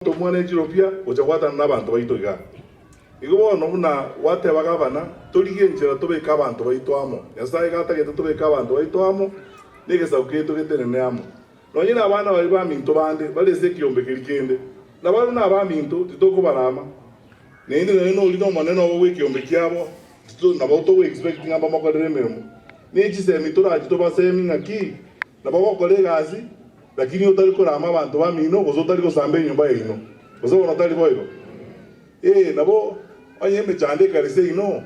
Omonto omwana Etiopia gocha gwatana nabanto baito iga. Igo bono buna gwateba gavana, torigie enchera tobeke abanto baito amo. Nyasae iga atagete tobeke abanto baito amo, na egesaku kiaito getenene amo. Nonye nabana baria baminto bande bare ase ekiombe keria kende, nabarabwo nabaminto, titokobarama. Naende nonye noria nomonene obo bw'ekiombe kiabo, tito nabo togo expect ng'a mbamokorere emeremo. Ne chisemi torachi tobasemi ng'aki nabo bagokora egasi, Lakini otari korama abanto bamino, gose otari gosamba enyomba yaino, gose bono tari boigo? Ee, nabo onye emechando ekare seino,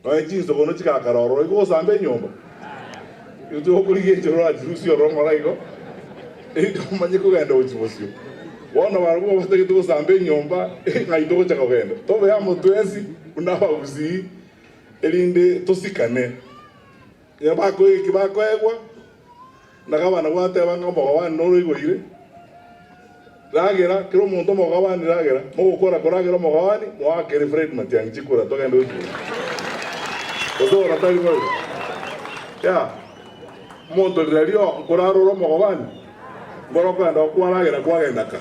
nonya chinsogono chigakara ororo, igo ogosamba enyomba? Igo togokorigia enchera orachirusie ororo ng'ora igo, erinde omanye kogenda gochia bosio. Bono barabwo batagete gosamba enyomba, ng'ai togocha kogenda? Tobe amo twensi buna abagusii, erinde tosikane. Ekero bakoegwa bakoegwa, na gavana gwateba ng'a omogabane noro oigoire, ragera, kera omonto omogabane ragera, mogokora koragera omogabane, moakere Fred Matiang'i chikura togende gochia bosio. Gose ora tari boigo? Yea, omonto rirorio nkorara ore omogabane, nkoro okogenda gokwaragera kwagenda ka.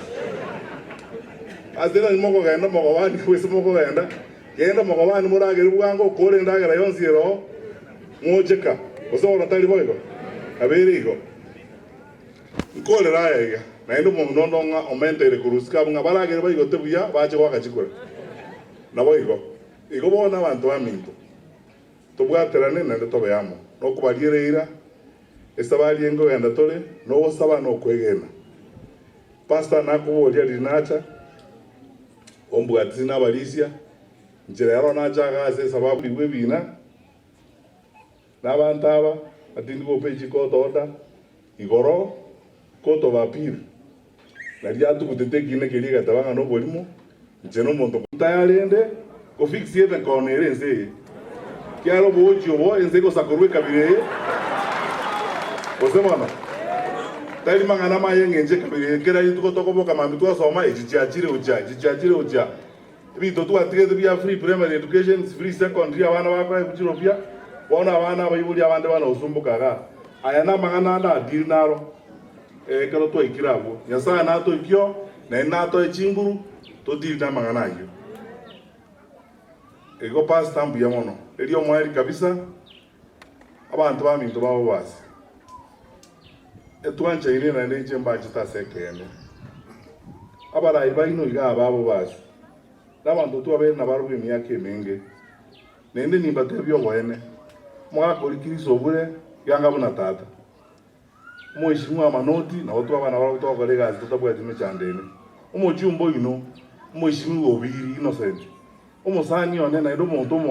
Ase nonye mokogenda omogabane gose mokogenda, genda omogabane moragere bwango okore endagera yonsi ere oo, Moche ka, gose bono tari boigo? Nabo ere igo. Nkorera aya iga, naende omonto onde ong'a omenteire korwa isiko abwo ng'a baragere baigote buya bache goaka chikura. Naboigo. Igo bono abanto baminto, tobwaterane naende tobe amo, nokobariera eira, esabari eye nkogenda tore, nogosaba na okwegena. Pastor nakoboria riria nacha, ombwatisi na abarisia, inche rero nacha iga ase esababu bw'ebina, Na abanto aba batindi gopa echiko otoda igoro court of appeal naria atugutete ekiina keria egateba ng'a noborimo inche nomonto tayarende ko fix emekono ere ense eye kiagera oboochi obo ense egosakorwa ekabira eye gose bono tari mang'ana maye eng'encho ekabira eye kera rituko tokoboka mambia twasoma echi chiachire gochia echi chiachire gochia. Ebinto twatigete bia free primary education, free secondary abana bakoegwa chiropia, bono abana abaibori abande bana gosumboka igaa. Aya namang'ana ande adiri naro ekero twaikire abwo. Nyasaye natoikie oo, naende natoe chinguru todiri namang'ana ayio. Igo pastor mbuya mono, erio omoerio kabisa abanto baminto babobasi. Etwanchaine naende inche mbachete ase ekeene. Abarai baino iga aba abobasi, na abanto twabeire nabarabwo emiaka emenge. Naende nimbatebie oboene, omogaka oria Kristo obure yanga buna tata. Omoishimwa amanoti nabo twaba nabarabwo twakora egasi totabwati mechando ende. Omochumba oino, omoishimiwa Obiri Innocent, omosani one naende omonto omo.